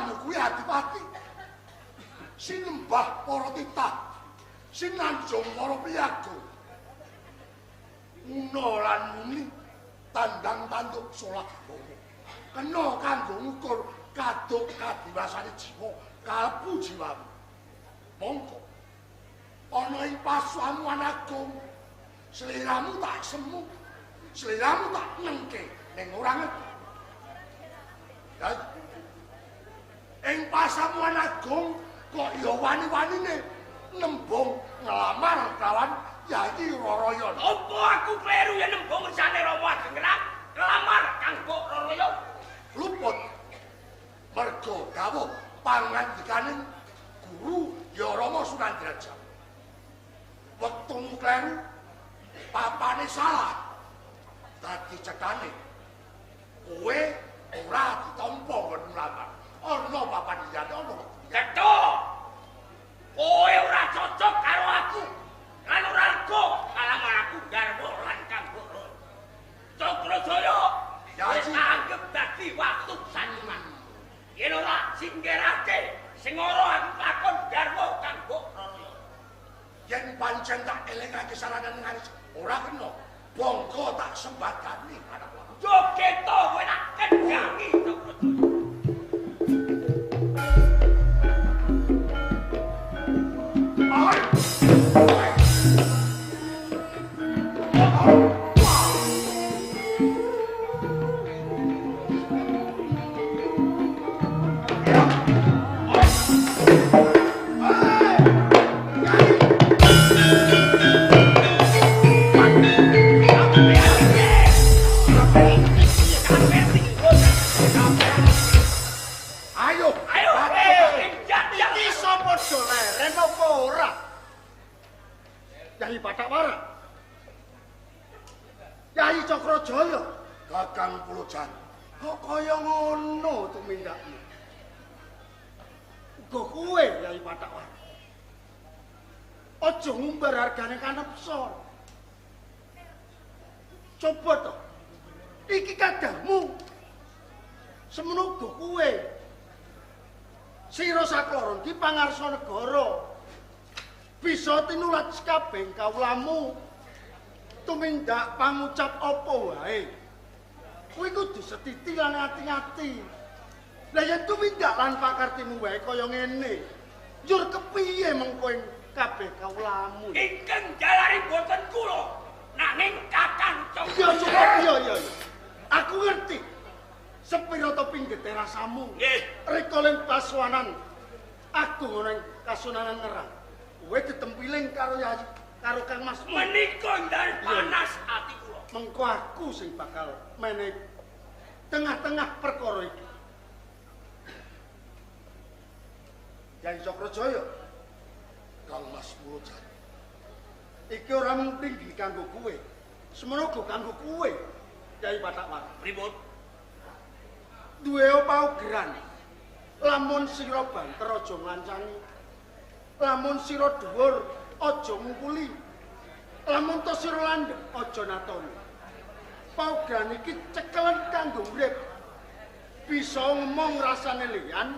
Sliramu kuwi adipati. Sinembah para titah, sinanjung para priyaga. Una lan muni tandang tanduk solah bawa. Kena kanggo ngukur kaduk kadiwasane jiwa kalebu jiwamu. Mongko ana ing pasamuan agung, sliramu tak semu, sliramu tak nengke ning ora ngerti. Ya, ing pasamuan agung kok ya wani-wanine nembung nglamar kawan Yayi Roroyo. Apa aku kleru yen nembung ngersane Rama Ageng Ngerang nglamar Kang Mbok Roroyo? Luput. Mergo dawuh pangandikaning guru ya Rama Sunan Derajat. Wektumu kleru, papane salah. Dadi cetane kowe ora ditampa nggon nglamar. Ana papan liyane ana. Cetha. Kowe ora cocok karo aku. Lan ora lega kalamar aku garwa lan Kang Mbok Roroyo. Cakrajaya wis anggep dadi watu saniman. Yen ora singkirake sing ora aku lakon garwa Kang Mbok Roroyo. Yen pancen tak elingake saranan ngaris ora kena, bangga tak sembadani anak lanang. Jogeto kowe tak kendhangi Cakrajaya. Coba to. Iki kadangmu. Semono uga kowe. Sira sakloron ki pangarsa negara. Bisa tinulat kabeh kawulamu. Tumindak pangucap apa wae. Kowe kudu setiti lan ati-ati. Lah yen tumindak lan pakartimu wae kaya ngene, njur kepiye mengko ing kabeh kawulamu? Ingkang jalari boten kula. Nanging Kakang Cokro. Iya, iya, iya. Aku ngerti. Sepira to pinggete rasamu? Nggih. Rika ling pasuwanan agung ana ing Kasunanan Ngerang. Kowe ditempiling karo Yayi karo Kang Masmu. Menika ndar panas ati kula. Mengko aku sing bakal menehi tengah-tengah perkara iki. Yayi Cakrajaya, Kang Mas Pulojati. Iki ora mung pringgi kanggo kowe. Semono uga kanggo kowe, Yayi Pathak. Pripun? Duwe paugeran. Lamun sira banter aja nglancangi. Lamun sira dhuwur aja ngungkuli. Lamun to sira landhep aja natoni. Paugeran iki cekelen kanggo urip. Bisa ngomong rasane liyan,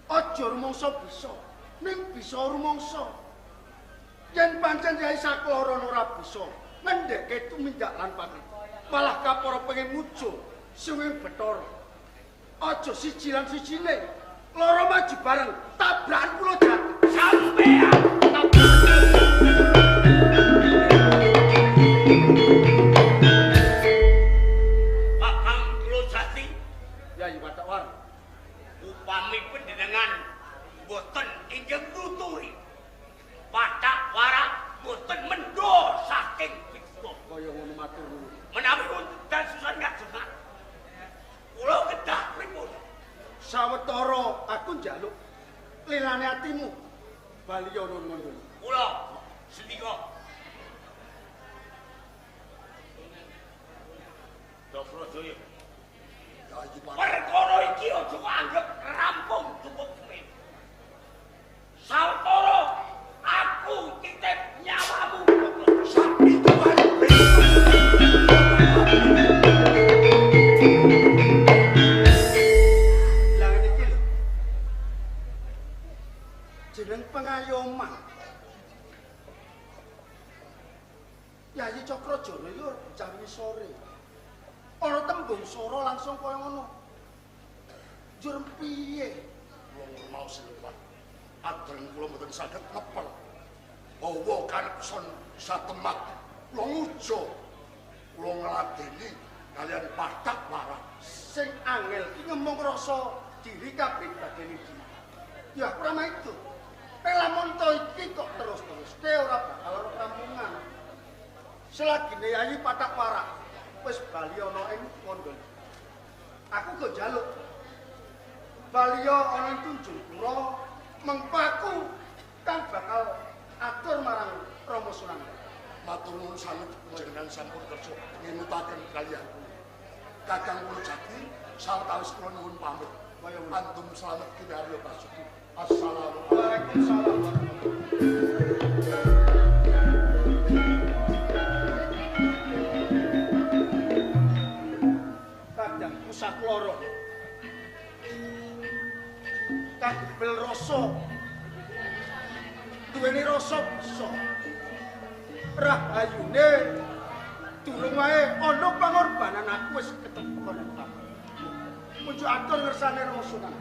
aja rumangsa bisa, ning bisa rumangsa. Yen pancen Yai Sakloron ora bisa ngendheke tumindak lan pakarti, malah kapara pengen ngujo sing Bathara. Aja siji lan sijine, loro maju bareng tabrakan kula jati. Sampeyan Kakang Pulojati, Yai Pathak. Upami panjenengan boten inggih nuturi Pathak Warak boten mendho saking pitutur. Kaya ngono matur nuwun. Menawi wonten susun kajengan kula kedah pripun? Sawetara aku njaluk lilane atimu bali ana ngono. Kula sendika. Cakrajaya. Perkara iki aja kok anggep rampung cukup semen. Sawetara aku titip nyawamu. Sapi tuan. Lah ngene iki lho. Jeneng pengayoman. Yayi Cakrajana iki ora bocah wingi sore. Ana tembung sora langsung kaya ngono. Njur piye? Kula ngrumaos lho, Pak. Adreng kula mboten saged ngepel. Bawa kanekson satemah kula ngujo. Kula ngladeni kalian patak warak. Sing angel ki ngomong rasa diri kapribadene iki. Ya aku ora maido. Lamun to iki kok terus-teruske ora bakal ana kerampungan. Selagine Yayi Patak Warak wis bali ana ing Mondol. Aku kok njaluk bali ana ing Tunjungpura mengpaku kang bakal atur marang Rama Sunan. Matur nuwun sanget panjenengan sampun kersa ngemutaken kaliyan kula. Kakang kula Jati sawetawis kula nuwun pamit. Antum slamet kinarya basuki. Assalamualaikum. Waalaikumsalam. Kadangku sakloro. Kagebel rasa. Duweni rasa bisa. Rahayune durung wae ana pangorbanan aku wis ketepon. Mujuk atur ngersane Rama Sunan.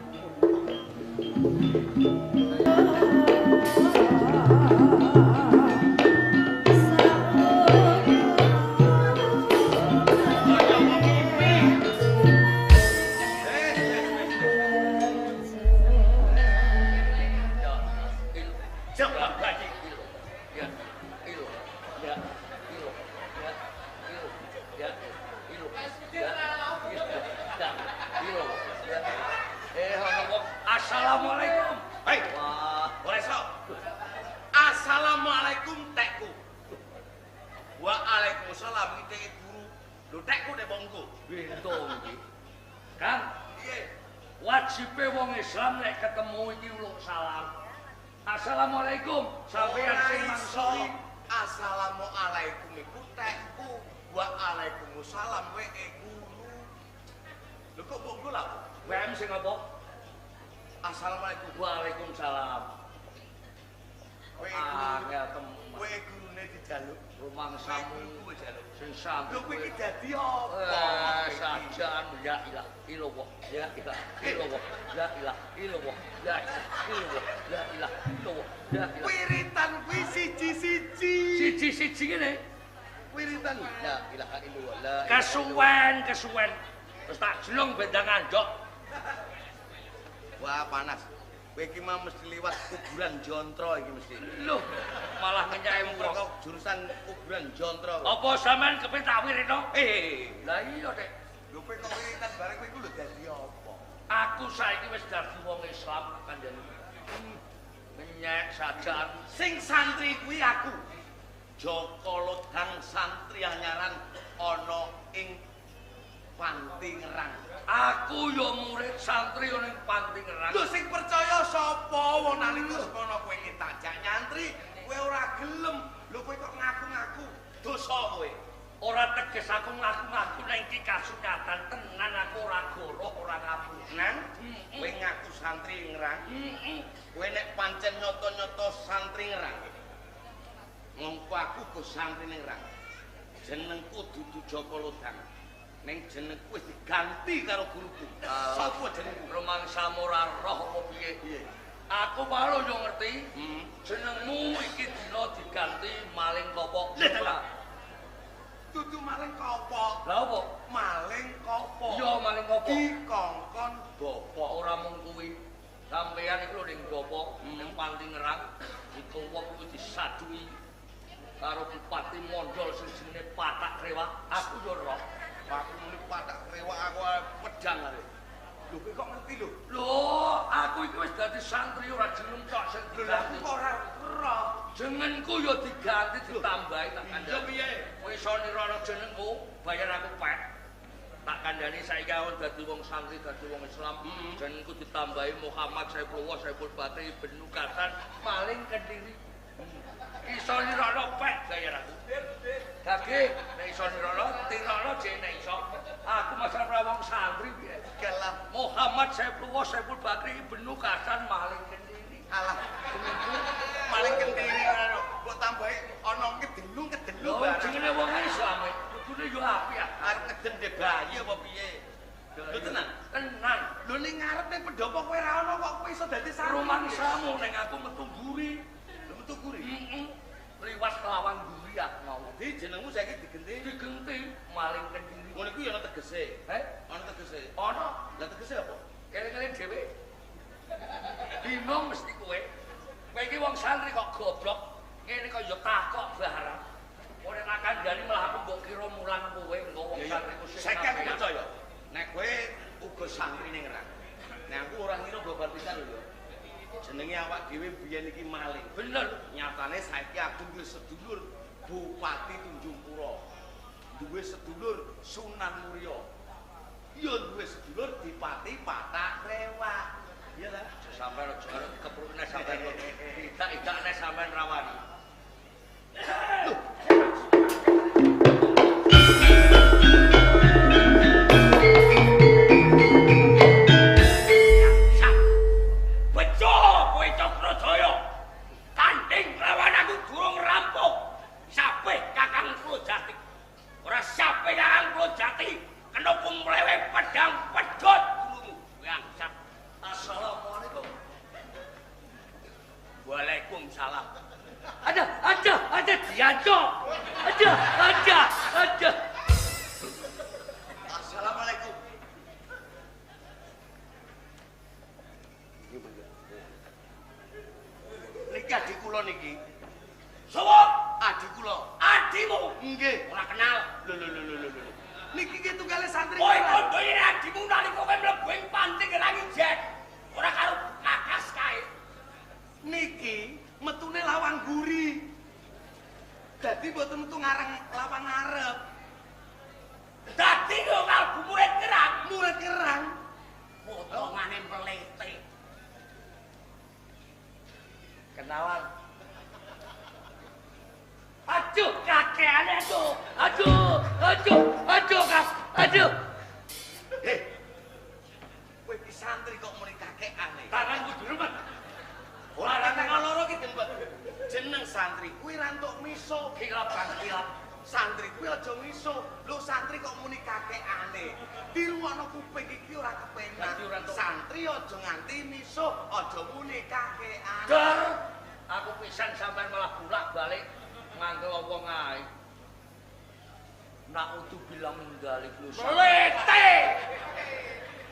Assalamualaikum. Hei. Wah, ora iso. Assalamualaikum tekku. Waalaikumsalam iki guru. Lho tekku nek monggo. Bento iki. Kang, piye? Wajibe wong Islam nek ketemu iki uluk salam. Assalamualaikum. Sampeyan sing mangsuli. Assalamualaikum iku tekku. Waalaikumsalam kowe guru. Lho kok monggo lha? WM sing apa? Assalamualaikum. Waalaikumsalam. Kowe kowe gurune dijaluk rumangsamu kowe jaluk sing santri. Lho kowe iki dadi apa? Sajaan ya ilah illallah ya ilah illallah ya ilah illallah ya illallah ya ilah illallah ya ilah. Wiritan kuwi siji-siji. Siji-siji ngene. Wiritan la ilaha illallah. Kesuwen, kesuwen. Terus tak jelung bendang anjok. Wah, panas. Kowe iki mah mesti liwat kuburan Jontro iki mesti. Loh, malah ngenyek kok jurusan kuburan Jontro. Apa sampean kepengin tak wiritno? Lah iya, Dik. Lho kowe kok wiritan bareng kowe iku lho dadi apa? Aku saiki wis dadi wong Islam kandhane. Ngenyek sajaan sing santri kuwi aku. Joko Lodang santri anyaran ana ing Panti Ngerang. Aku yo murid santri yo ning Panti Ngerang. Lho sing percaya sapa wong nalika semono kowe iki tak jak nyantri, kowe ora gelem. Lho kowe kok ngaku-ngaku dosa kowe. Ora teges aku ngaku-ngaku ning iki kasunyatan tenan aku ora goroh ora ngapusi. Nang kowe ngaku santri Ngerang. Kowe nek pancen nyoto-nyoto santri Ngerang. Mongko aku go santri Ngerang. Jenengku dudu Joko Lodang. Neng jenengku wis diganti karo guruku. Sapa jenengku? Rumangsamu ora roh apa piye? Piye? Aku malah yo ngerti. Jenengmu iki dina diganti Maling Kopok. Lha dudu Maling Kopok. Lah apa? Maling Kopok. Iya, Maling Kopok. Dikongkon bapak. Ora mung kuwi. Sampeyan iku lho ning bapak ning Panti Ngerang dikowok kuwi disadui karo Bupati Mondol sing jenenge Patak Rewak. Aku yo roh. Aku muni Patak Rewak aku pedang arek. Lho kowe kok ngerti lho? Lho, aku iki wis dadi santri ora jeneng tok sing diganti. Lho kok ora roh. Jenengku yo diganti ditambahi tak kandhani. Iya piye? Kowe iso nirono jenengku, bayar aku pek. Tak kandhani saiki aku dadi wong santri, dadi wong Islam. Jenengku ditambahi Muhammad Saifullah Saiful Bakri bin Nukatan Maling Kediri. Iso nirono pek bayar aku. Dadi nek iso nirono, tirono jek nek iso. Aku masalah wong santri piye? Kelah Muhammad Saifullah Saiful Bakri bin Nukatan Maling Kediri. Alah, maling kentiri ora lho. Mbok tambahi ana kedenu-kedenu barang. Jenenge wong Islam kudune yo apik ah. Arep ngeden dhe bayi apa piye? Lho tenan? Tenan. Lho ning ngarep ning pendopo kowe ora ana kok kowe iso dadi santri. Rumangsamu ning aku metu mburi. Lho metu mburi? Heeh. Liwat lawang mburi aku mau. Dadi jenengmu saiki digenti? Digenti maling kentiri. Ngono iku ya ana tegese. Heh? Ana tegese. Ana. Lah tegese apa? Kene-kene dhewe. Bingung mesti kowe. Kowe iki wong santri kok goblok. Ngene kok ya takok barang. Ora tak kandhani malah aku mbok kira mulang kowe engko wong santri ku sing. Saiki aku percaya. Nek kowe uga santri ning Ngerang. Nek aku ora ngira babar pisan lho ya. Jenenge awak dhewe biyen iki maling. Bener. Nyatane saiki aku duwe sedulur Bupati Tunjungpura. Duwe sedulur Sunan Muria. Ya duwe sedulur Dipati Patak Rewak. Iya ta? Sampeyan aja arep keprukne sampeyan kok. Tidak-idakne sampeyan rawani. Loh. Bejo kowe Cakrajaya. Tanding lawan aku durung rampung. Sapih Kakang Projati. Ora sapih Kakang Projati kena kumlewe pedang pedhot gulumu. Bangsat. Assalamualaikum. Waalaikumsalam. Ada, ada dianco. Ada, ada. Assalamualaikum. Niki adik kula niki. Sapa? Adik kula. Adimu? Nggih. Ora kenal. Lho lho lho lho lho. Niki ki tunggale santri. Kowe kandha yen adimu nalika kowe mlebu ing panting ngerangi jet. Ora karo kakas kae. Niki metune lawang guri. Dadi mboten metu ngarang lawang ngarep. Dadi yo kalbu murid ngerang, murid ngerang. Potongane mlete. Kenalan. Aduh, kakeane aduh. Aduh, aduh, aduh, Kas. Aduh. Heh. Kowe iki santri kok muni kakekane. Tanganku diremet. Ora tangan loro ki dempet. Jeneng santri kuwi ra entuk miso, kilap kilap. Santri kuwi aja miso. Lho santri kok muni kakekane. Dirungokno kuping iki ora kepenak. Santri aja nganti miso, aja muni kakekane. Dar, aku pisan sampean malah bolak-balik ngangkel wong ae. Nak udu bilang mendalik lho. Mlete.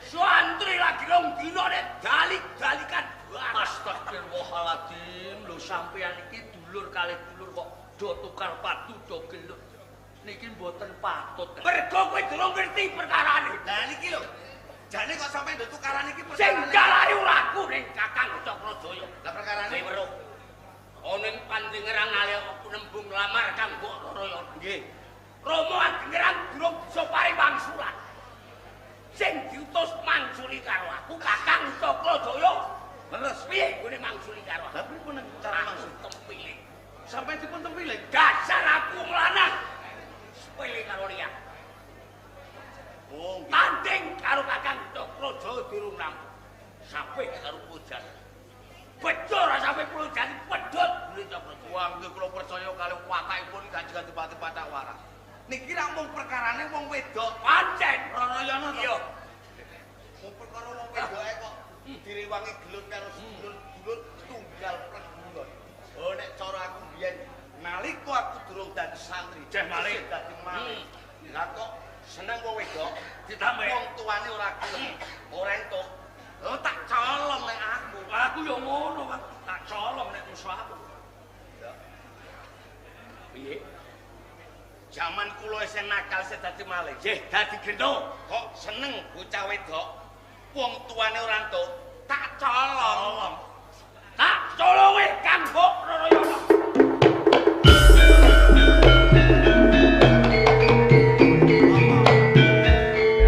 Santri lagi rong dina nek dalik-dalikan. Astagfirullahaladzim, lho sampean iki dulur kalih dulur kok do tukar padu do gelut. Niki mboten patut. Mergo kowe durung ngerti perkarane. Lah niki lho. Jane kok sampean do tukaran iki perkarane. Sing dalane ora aku ning Kakang Cakrajaya. Lah perkarane weruh. Ana ing Pantingerang nalika aku nembung lamar Kang Mbok Rarayana. Nggih. Rama Agengerang durung bisa paring wangsulan. Sing diutus mangsuli karo aku Kakang Cakrajaya. Leres piye nggone mangsuli karo aku? Lah pripun cara mangsuli tempiling? Sampai dipun tempiling? Dasar aku nglanang. Sepele karo liya. Oh, nggih. Tanding karo Kakang Cakrajaya durung rampung. Sampai karo Pujan. Bejo ora sampe Pujan pedhot gule Cakrajaya. Wah, nggih kula percaya kalih watakipun Kanjeng Adipati Pathak Waras. Niki ra mung perkarane wong wedok. Pancen Rarayana to. Iya. Mung perkara wong wedoke kok direwangi gelut karo sedulur-dulur tunggal perguruan. Oh nek cara aku biyen nalika aku durung dadi santri, jeh maling dadi maling. Lah kok seneng wong wedok ditambah wong tuane ora gelem, ora entuk. Oh tak colong nek aku. Aku yo ngono, Kang. Tak colong nek musuh aku. Ya. Piye? Jaman kula isih nakal isih dadi maling. Jeh dadi gendo. Kok seneng bocah wedok wong tuane ora entuk, tak colong. Tak colonge Kang Mbok Rarayana.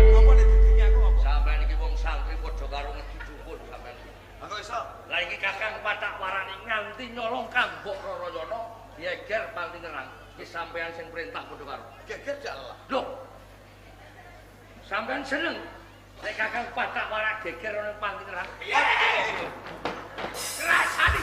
Apa nek didingi aku apa? Sampeyan iki wong santri padha karo ngedi dukun sampeyan. Lah kok iso? Lah iki Kakang Pathak Warani nganti nyolong Kang Mbok Rarayana geger Pantingerang. Iki sampeyan sing perintah padha karo. Geger jak lah. Lho. Sampeyan seneng nek Kakang Pathak Warak geger ana Pantingerang. Piye? Rasane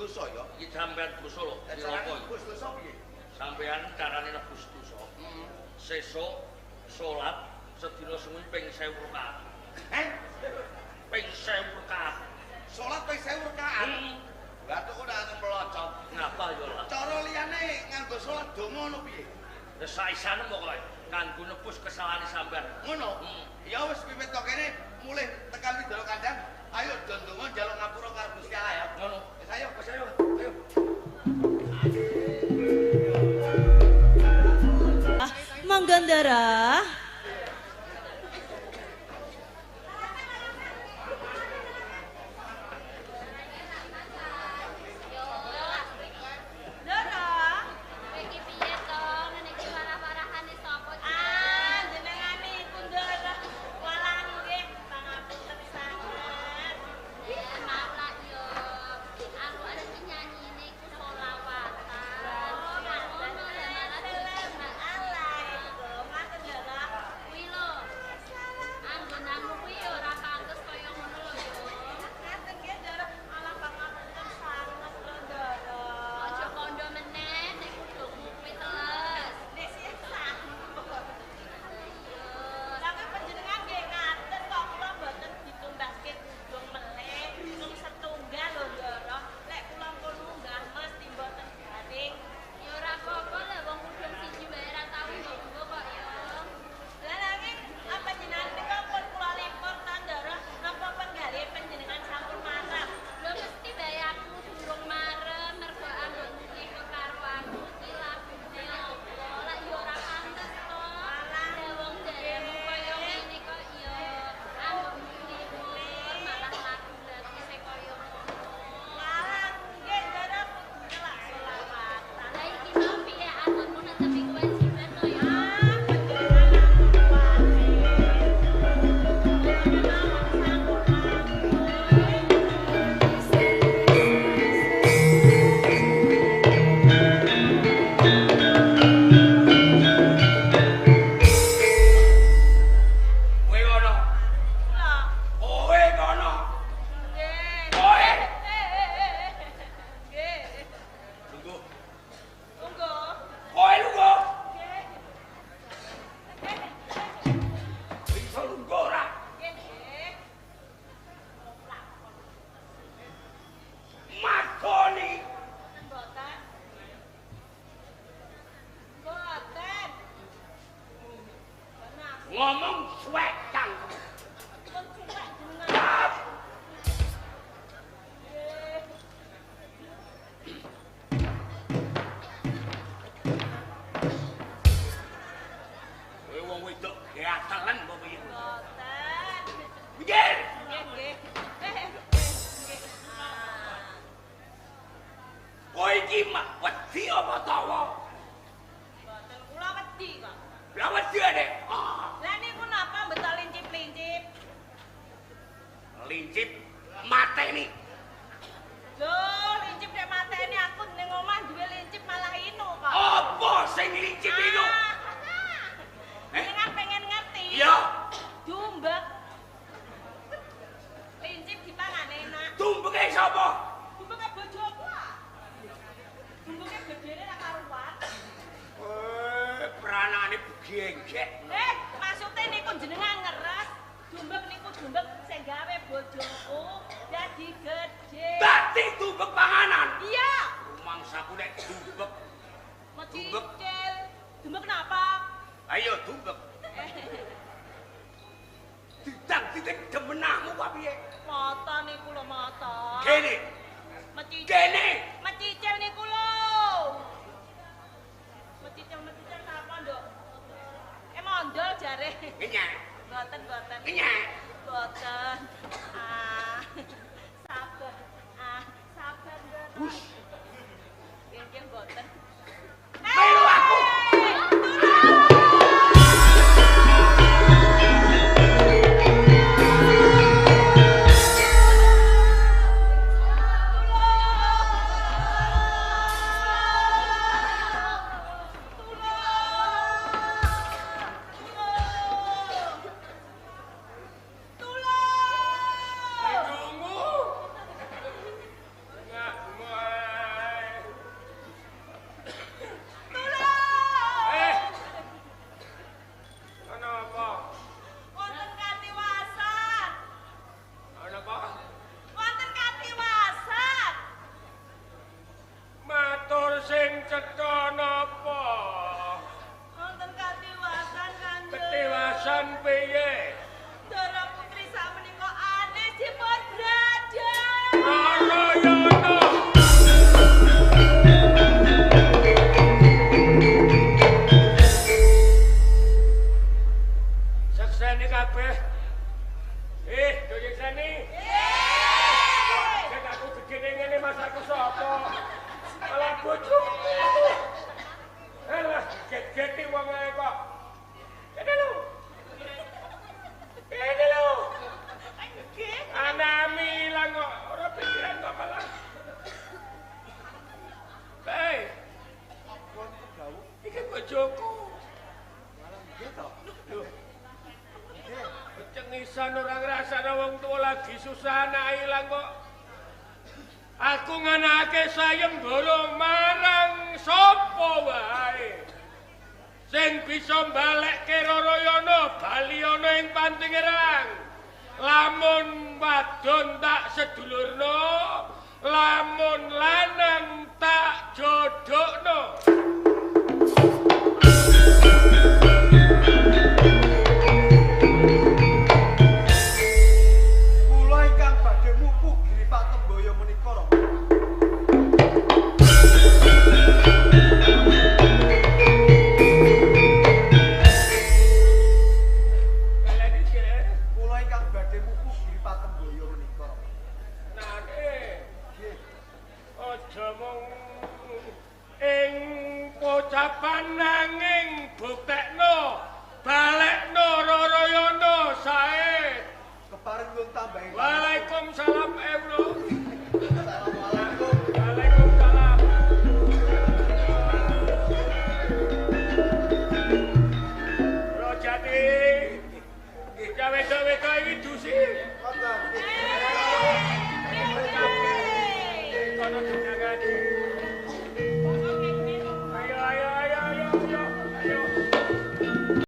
dosa ya. Iki sampean dosa lho. Carane nebus dosa piye? Sampean carane nebus dosa. Sesuk salat sedina sewengi ping 1000 rakaat. Heh? Ping 1000 rakaat. Salat ping 1000 rakaat. Bathuk ora melocot. Ngapa ya ora? Cara liyane nganggo salat donga ngono piye? Wis saisane pokoke kanggo nebus kesalahane sampean. Ngono. Ya wis wiwit kok kene mulih tekan Widara Kandang, ayo do ndonga njaluk ngapura karo Gusti Allah ya. Ngono. Wis ayo, wis ayo. Ayo. Monggo Ndara. Ngomong suwek kang. Kowe wong wedok gatelen apa piye? Mboten. Minggir. Nggih, nggih. Kowe iki wedi apa tawa? Mboten, kula wedi kok. Lah wedi nek. Lah niku napa mbeto lincip-lincip? Lincip mateni. Lho, lincip nek mateni aku ning omah duwe lincip malah inu kok. Apa sing lincip inu? Jenengan pengen ngerti? Iya. Dumbek. Lincip dipangan enak. Dumbeke sapa? Dumbeke bojoku ah. Dumbeke gedene ra karuan. Pranane begenggek. Maksudnya niku jenengan ngeres. Dumbek niku dumbek sing gawe bojoku dadi gedhe. Dadi dumbek panganan? Iya. Rumangsaku nek dumbek. Mecicil. Dumbek napa? Ayo dumbek. Didang titik demenahmu kok piye? Mata niku lho mata. Kene. Mecicil. Kene. Mecicil niku lho. Mecicil-mecicil napa, Nduk? Mondol jare. Ngenyek. Mboten, mboten. Ngenyek. Mboten. Ah. Sabar. Ah, sabar, Nduk. Bus. Nggih, mboten. Melu aku. Tulung! Cetha napa? Wonten katiwasan Kanjeng. Ketiwasan piye? Ndara putri sakmenika aneh dipun brada. Rarayana. Sekseni kabeh. Do nyekseni. Nek aku gedene ngene masakku sapa? Malah bojoku. Alah, get-geti wong ae kok. Kene lho. Kene lho. Nggih. Anami ilang kok, ora pikiran kok malah. Hei, Wonten dawuh. Iki bojoku. Malah nggih to. Lho, Nggih. cengisan ora ngrasakno wong tuwa lagi susah anake ilang kok. Aku nganakake sayembara marang sapa wae. Sing bisa mbalekke Rarayana bali ana ing Pantingerang. Lamun wadon tak sedulurno, lamun lanang tak jodhokno. Kula ingkang badhe mupu Giri Patembaya menika Rama. Kalane jere Kula ingkang badhe mupu Giri Patembaya menika Rama. nake Nggih. aja mung ing pocapan nanging buktekno balekno Rarayana sae. Kepareng nyuwun tambahi. Waalaikumsalam Euro. Assalamualaikum. Waalaikumsalam. Rojati. Iki wedok-wedok iki dusi.